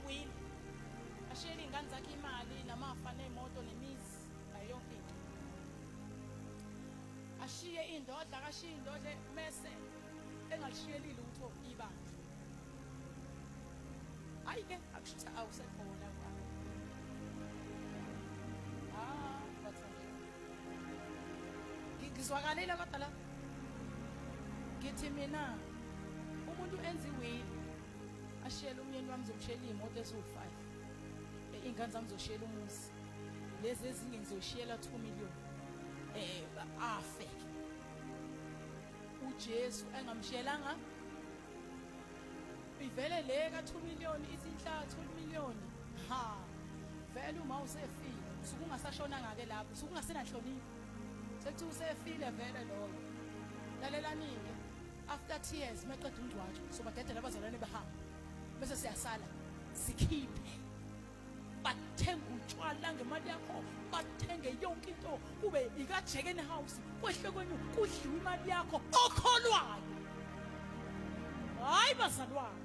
Iwili ashiyele iy'ngane zakhe imali namafa ney'moto nemizi nayo yonke into. Ashiye indodla, akashiye indodla mese engalishiyeli lutho ibandla. Hayi ke akusho ukuthi awusekhona kwami. Ah, bathandeka. Ngizwakalile kodwa la. Ngithi mina umuntu enza iwili ashiyele umyeni wami zokushiyela iy'moto eziwu-5, iy'ngane zami zoshiyela umuzi, lezi ezinye ngizoshiyela 2 million, afe uJesu engamshiyelanga ivele le ka-2 million ithi inhla 2 million. Ha, vele uma usefile usuke ungasashonanga-ke lapho, usuke ungasenanhlonipho, sekuthiwa usefile vele loyo. Lalelani-ke, after tears meqeda umngcwatsho sobadedela abazalwane behamba, bese siyasala sikhiphe, bathenga utshwala ngemali yakho, bathenge yonke into, kube ikajekeni house, kwehle kwenyu kudliwe imali yakho okholwayo. Hayi bazalwane,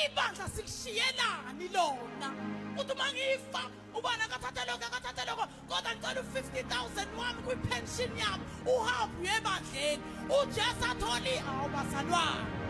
ibandla silishiyelani lona? Uthi uma ngifa ubani akathathe lokho, akathathe lokho, kodwa ngicela u-50 000 wami kwi-pension yami uhambe uye ebandleni, uJesu atholi. Awu bazalwane.